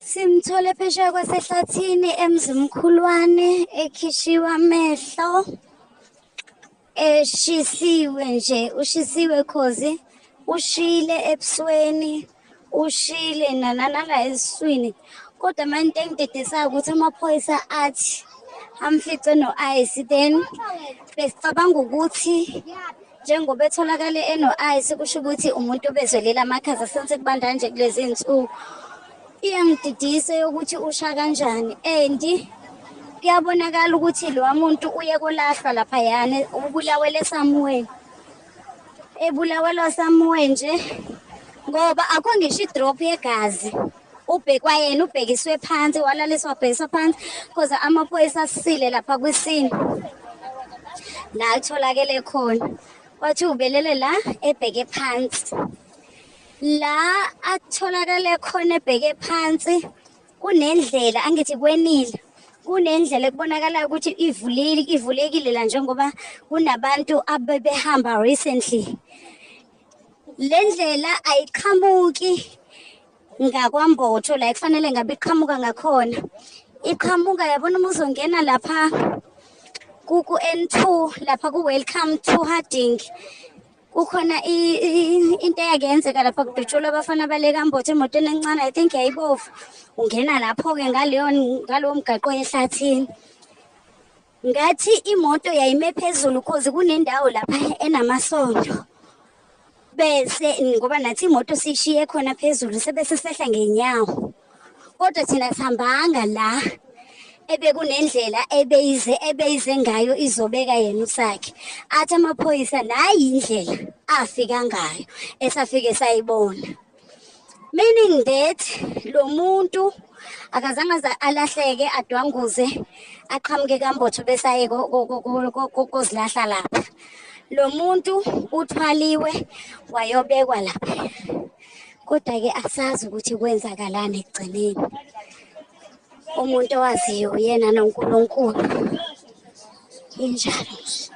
Simthole phesheya kwasehlathini eMzimkhulwane ekhishiwe amehlo, eshisiwe nje, ushisiwe cause ushile ebusweni, ushile nala esiswini. Kodwa manje into engididisayo ukuthi amaphoyisa athi amfice no-ice, then besicabanga ukuthi njengoba etholakale eno-ice kusho ukuthi umuntu obezwelela amakhaza sense kubanda nje kulezi iy'nsuku. Iyangididisa yokuthi usha kanjani and kuyabonakala ukuthi lowa muntu uye kolahlwa laphayana, ubulawele somewhere. Ebulawelwa somewhere nje ngoba akho ngisho i-drop yegazi. Ubhekwa yena ubhekiswe phansi, walaliswa wabhekiswa phansi cause amaphoyisa asisile lapha kwisini la etholakele khona. Wathi ubelele la ebheke phansi. La atholakale khona ebheke phansi kunendlela, angithi kwenile, kunendlela ekubonakalayo ukuthi ivulile, ivulekile la njengoba kunabantu abebehamba recently. Le ndlela ayiqhamuki ngakwaMbotho la ekufanele ngabe iqhamuka ngakhona. Iqhamuka yabona uma uzongena lapha ku-N2 lapha ku-Welcome to Harding. Kukhona into eyake yenzeka lapha kudutshulwa abafana baleka Mbotho emotweni encane, I think yayibovu. Ungena lapho-ke ngaleyo ngalowo mgaqo ehlathini. Ngathi imoto yayime phezulu cause kunendawo lapha enamasondo. Bese ngoba nathi imoto siyishiye khona phezulu sebese sehla ngenyawo. Kodwa thina sihambanga la ebekunendlela ebeyize ngayo izobeka yena usakhe. Athi amaphoyisa nayi indlela afika ngayo esafike sayibona. Meaning that lo muntu akazange aze alahleke adwanguze aqhamuke kaMbotho bese aye kozilahla lapha. Lo muntu uthwaliwe wayobekwa lapha. Kodwa-ke asazi ukuthi kwenzakalani ekugcineni. Umuntu owaziyo uyena noNkulunkulu. Injalo nje.